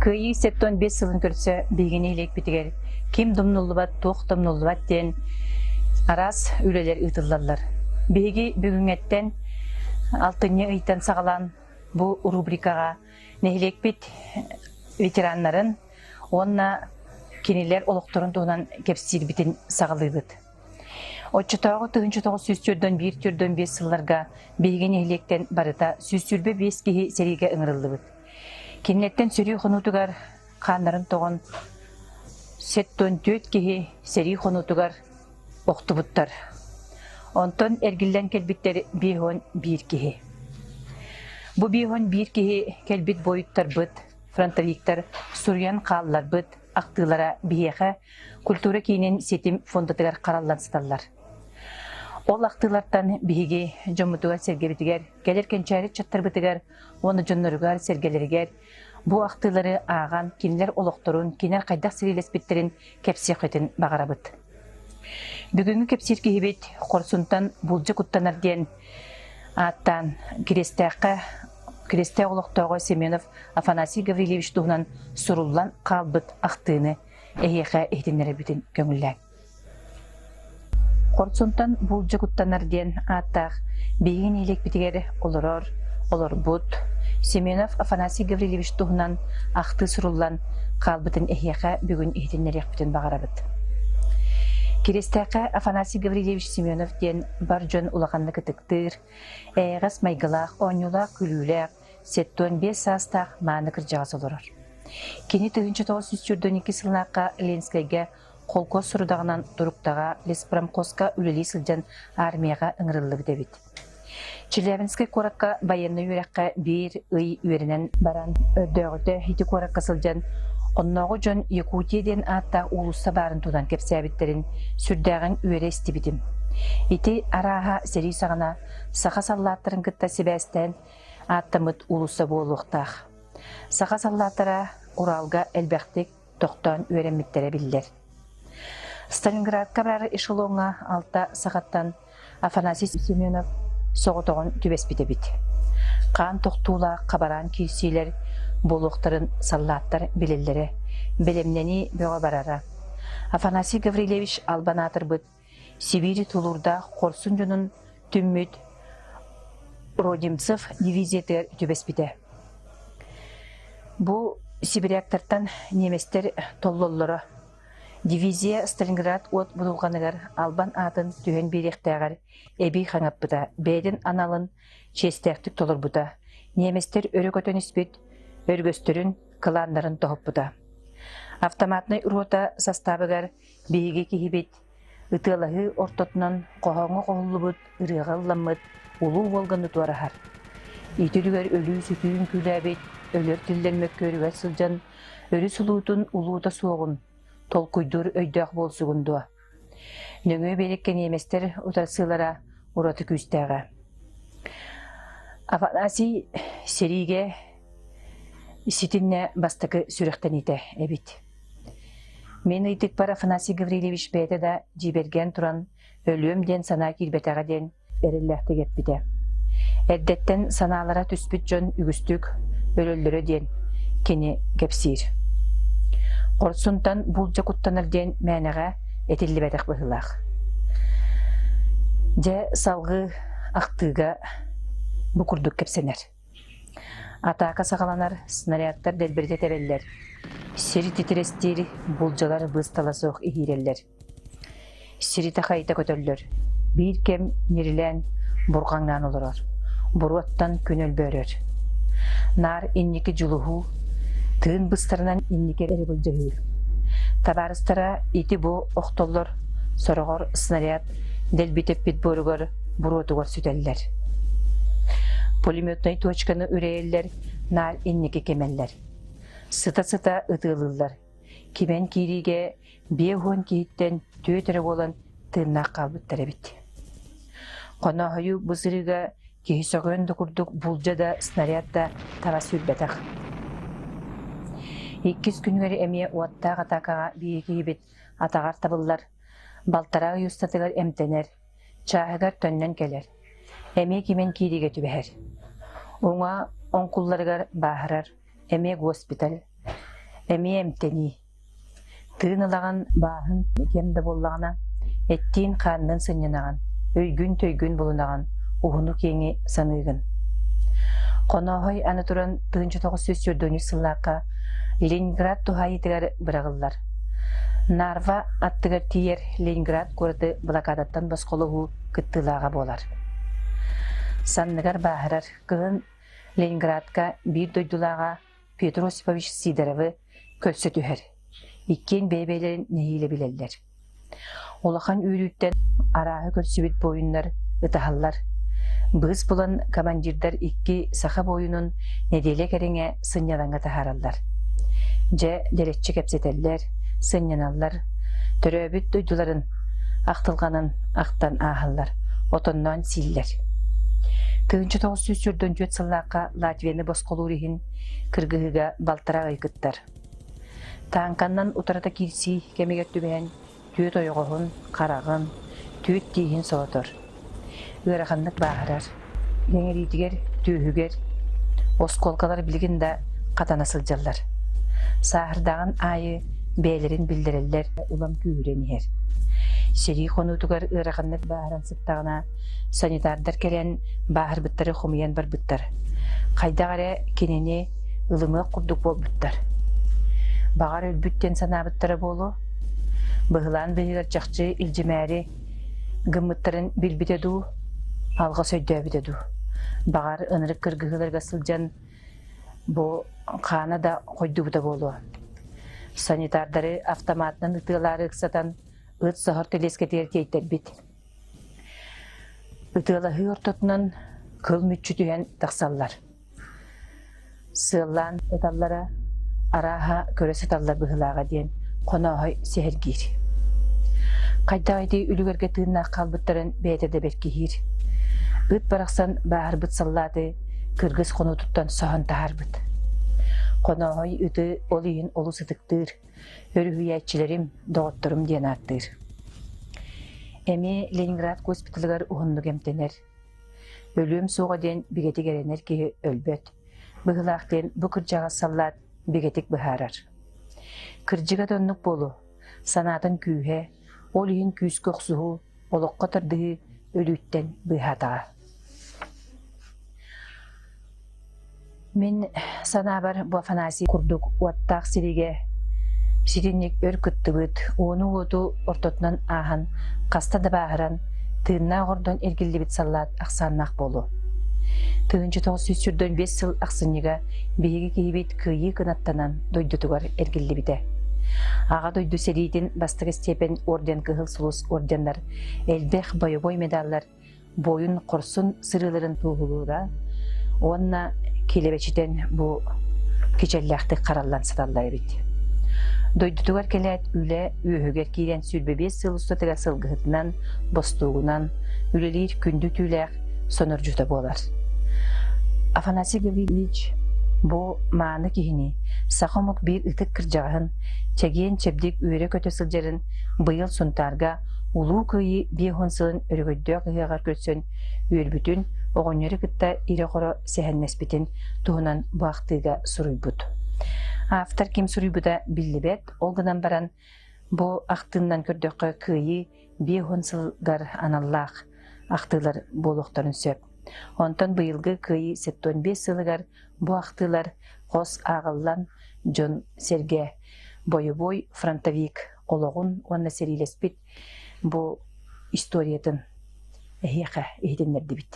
Кыайыы 75 сылын көрсө биһиги нэһилиэкпитигэр ким домнуллубат, туох домнуллубат диэн араас үлэлэр ыытыллаллар. Биһиги бүгүҥҥэттэн алтынньы ыйтан саҕалаан бу рубрикаҕа нэһилиэкпит ветераннарын уонна кинилэр олохторун туһунан кэпсиирбитин саҕалыыбыт. Оччотооҕу 1941-45 сылларга биһиги нэһилиэктэн барыта 125 киһи сэриигэ ыҥырыллыбыт. Кинилэртэн сөрүү хонуутугар хааннарын тоҕон 74 киһи сэрии хонуутугар охтубуттар. Онтон эргиллэн кэлбиттэр 51 киһи. Бу 51 киһи кэлбит буойуттарбыт, фронтовиктар суруйан хаалларбыт ахтыылара биһиэхэ культура киинин ситим фондатыгар хараллан сыталлар. Ол ахтыылартан биһиги дьоммутугар-сэргэбитигэр, кэлэр кэнчээри ыччаттарбытыгар уонна дьонноругар-сэргэлэригэр бу ахтыылары ааҕан кинилэр олохторун, кинилэр хайдах сэриилэспиттэрин кэпсиэххитин баҕарабыт. Бүгүҥҥү кэпсиир киһибит Хорсунтан булдьа куттанар диэн ааттаан Кириэстээххэ Кириэстээх олохтооҕо Семенов Афанасий Гаврильевич туһунан суруллан хаалбыт ахтыыны эһиэхэ иһитиннэрэбитин көҥүллээҥ. Хорсунтан булдьа куттанар диэн ааттаах биһиги нэһилиэкпитигэр олорор, олорбут Семенов Афанасий Гаврильевич туһунан ахтыы суруллан хаалбытын эһиэхэ бүгүн иһитиннэриэхпитин баҕарабыт. Кириэстээххэ Афанасий Гаврильевич Семенов диэн бар дьон улаханнык ытыктыыр, эйэҕэс майгылаах, оонньуулаах-күлүүлээх, 75 саастаах мааны кырдьаҕас олорор. Кини 1942 сыллаахха Ленскэйгэ холкуос сорудаҕынан Туруктаҕа леспромхозка үлэлии сылдьан армияҕа ыҥырыллыбыт эбит. Челябинскай куоракка байыаннай үөрэххэ биир ый үөрэнэн баран, өрдөөҕүтэ ити куоракка сылдьан, оннооҕу дьон Якутия диэн ааттаах уулусса баарын туһунан кэпсээбиттэрин сүрдээҕин үөрэ истибитим. Ити арааһа сэрии саҕана саха саллааттарын кытта сибээстээн ааттаммыт уулусса буолуохтаах. Саха саллааттара Уралга элбэхтик тохтоон үөрэммиттэрэ биллэр. Сталинградка баар эшелоҥҥа алта сахаттан Афанасий Семенов соҕотоҕун түбэспит эбит. Хаан тохтуулаах хабараан киирсиилэр буолуохтарын саллааттар билэллэрэ, бэлэмнэнии бөҕө барара. Афанасий Гаврильевич албан аатырбыт Сибиири тулуурдаах хорсун дьонун түммүт Родимцев дивизиятыгар түбэспитэ. Бу сибиряктартан немецтэр толлоллоро. Дивизия Сталинград уот будулҕаныгар албан аатын түһэн биэриэхтээҕэр эбии хаҥаппыта, бэйэтин аналын чиэстээхтик толорбута. Немецтэр өрө көтөн испит өргөстөрүн, кылааннарын тоһуппута. Автоматнай рота састаабыгар Биһиги киһибит ытыалаһыы ортотунан хоһооҥҥо хоһуллубут, ырыаҕа ылламмыт улуу Волганы туораһар. Ити үлүгэр өлүү-сүтүү үҥкүүлээбит, өлөр-тиллэр мөккүөрүгэр сылдьан өрүс улуутун улуута суоҕун, толкуйдуур өйдөөх буолсугун дуо? Нөҥүө биэрэккэ ньиэмэстэр утарсыылара ураты күүстээҕэ. Афанасий сэриигэ ситиннэ бастакы сүрэхтэниитэ эбит. Мин ыйытыкпар Афанасий Гаврильевич бэйэтэ да дьиибэргээн туран өлүөм диэн санаа киирбэтэҕэ диэн эрэллээхтик эппитэ. Эрдэттэн санаалара түспүт дьон үгүстүк өлөллөрө диэн кини кэпсиир. Хорсунтан булдьа куттанар диэн мээнэҕэ этиллибэтэх быһыылаах. Дьэ, салгыы ахтыыга бу курдук кэпсэнэр. Атаака саҕаланар, снарядтар дэлбэритэ тэбэллэр, сири титирэстиир булдьалар быыстала суох иһиирэллэр. Сиритэ-хайыта көтөллөр, биир кэм ньирилээн бурҕаҥнаан олорор, буруоттан күн өлбөөрөр. Наар инники дьулуһуу, тыын быстарынан инники эрэ былдьаһыы. Табаарыстара ити-бу охтоллор, сороҕор снаряд дэлби тэппит буоругар буруотугар сүтэллэр. Пулеметнай точканы үрэйэллэр, наар инники кимэллэр. Сыта-сыта ытыалыыллар. Кимэн киириигэ 50 киһиттэн түөрт эрэ буолан тыыннаах хаалбыттар эбит. Хонооһойу бу сырыыга киһи сөҕүөн да курдук булдьа да, снаряд да таба сүүрбэтэх. Иккис күнүгэр эмиэ уоттаах атаакаҕа биир киһибит атаҕар табыллар, балтараа ый устатыгар эмтэнэр, чааһыгар төннөн кэлэр, эмиэ кимэн киириигэ түбэһэр. Уҥа оҥкулларыгар бааһырар, эмиэ госпиталь. Эмиэ эмтэнии. Тыын ылаҕын, бааһын кэм да буоллаҕына, эттиин-хаанныын сынньанаҕын, өйгүн-төйгүн булунаҕын, уһуну-киэҥи саныыгын. Хонооһой аны туран 1943 сыллаахха Ленинград туһаайыытыгар быраҕыллар. Нарва аттыгар тиийэр Ленинград куораты блокадаттан босхолоһуу кыттыылааҕа буолар. Санныгар бааһырар кыһын Ленинградка биир дойдулааҕа Петр Осипович Сидоровы көрсө түһэр. Иккиэн бэйэ-бэйэлэрин нэһиилэ билэллэр. Улахан үөрүүттэн арааһы көрсүбүт буойуннар ытаһаллар. Быыс булан командирдар икки саха буойунун нэдиэлэ кэриҥэ сынньалаҥҥа таһаараллар. Дьэ, дэлэччи кэпсэтэллэр, сынньаналлар, төрөөбүт дойдуларын ахтылҕанын ахтан ааһаллар, отонноон сииллэр. 1944 сыллаахха Латвияны босхолуур иһин кыргыһыыга балтараа ый кыттар. Тааҥканнан утарыта киирсии кэмигэр түбэһэн түөрт ойоҕоһун, хараҕын, түөрт тииһин солотор. Ыараханнык бааһырар. Иҥэриитигэр, түөһүгэр оскуолкалар билигин да хатана сылдьаллар. Сааһырдаҕын аайы бэйэлэрин биллэрэллэр, улам күүһүрэн иһэр. Сэрии хонуутугар ыараханнык бааһыран сыттаҕына, санитардар кэлэн бааһырбыттары хомуйан барбыттар. Хайдах эрэ кинини ылымыах курдук буолбуттар. Баҕар өлбүт диэн санаабыттара буолуо. Быһылаан быыһыгар чахчы илдьимээри гыммыттарын билбитэ дуу, алҕас өйдөөбүтэ дуу. Баҕар ынырык кыргыһыыларга сылдьан бу хаана да хойдубута буолуо. Санитардары автоматынан ытыалаары ыксатан ыт соһор тэлиэскэтигэр тиэйтэрбит. Ытыалаһыы ортотунан кыл мүччү түһэн тахсаллар. Сыаллаан ыталлара арааһа көрө сыталлар быһыылааҕа диэн Хонооһой сэһэргиир. Хайдах ити үлүгэргэ тыыннаах хаалбыттарын бэйэтэ да бэркиһиир. Ыт барахсан бааһырбыт саллааты кыргыс хонуутуттан соһон таһаарбыт. Хонооһой ыты ол иһин олус ытыктыыр, өрүһүйээччилэрим, доҕотторум диэн ааттыыр. Эмиэ Ленинград госпиталыгар уһуннук эмтэнэр. Өлүөм суоҕа диэн бигэтик эрэнэр киһи өлбөт. Быһыылаах диэн бу кырдьаҕас саллаат бигэтик быһаарар. Кырдьыга да оннук буолуо, санаатын күүһэ, ол иһин күүскэ охсуһуу, олоххо тардыһыы өлүүттэн быыһаатаҕа. Мин санаабар, бу Афанасий курдук уоттаах сиригэ ситинник өр кыттыбыт, ууну-уоту ортотунан ааһан, хаста да бааһыран, тыыннаах ордон эргиллибит саллаат ахсааннаах буолуо. 1945 сыл ахсынньыга биһиги киһибит кыайыы кынаттанан дойдутугар эргиллибитэ. Аҕа дойду сэриитин бастакы степень орден Кыһыл Сулус орденнар, элбэх бойобуой медаллар буойун хорсун сырыыларын туоһулуура уонна килэбэчитэн бу кичэллээхтик хараллан сыталлар эбит. Дойдутугар кэлээт үлэ үөһүгэр киирэн 25 сыл устатыгар сылгыһытынан, бостуугунан үлэлиир күндү түүлээх сонордьута буолар. Афанасий Гаврильевич бу мааны киһини саха омук биир ытык кырдьаҕаһын чэгиэн-чэбдик үөрэ-көтө сылдьарын быйыл Сунтаарга Улуу Кыайыы 50 сылын өрөгөйдөөх ыһыаҕар көрсөн үөрбүтүн, оҕонньору кытта ирэ-хоро сэһэннэспитин туһунан бу ахтыыга суруйбут. Автор ким суруйбута биллибэт, ол гынан баран бу ахтыыннан көрдөххө Кыайыы 50 сылыгар аналлаах ахтыылар буолуохтарын сөп. Онтон быйылгы Кыайыы 75 сылыгар бу ахтыылар хос ааҕыллан дьон-сэргэ бойобуой фронтовик олоҕун уонна сэриилэспит бу историятын эһиэхэ иһитиннэрдибит.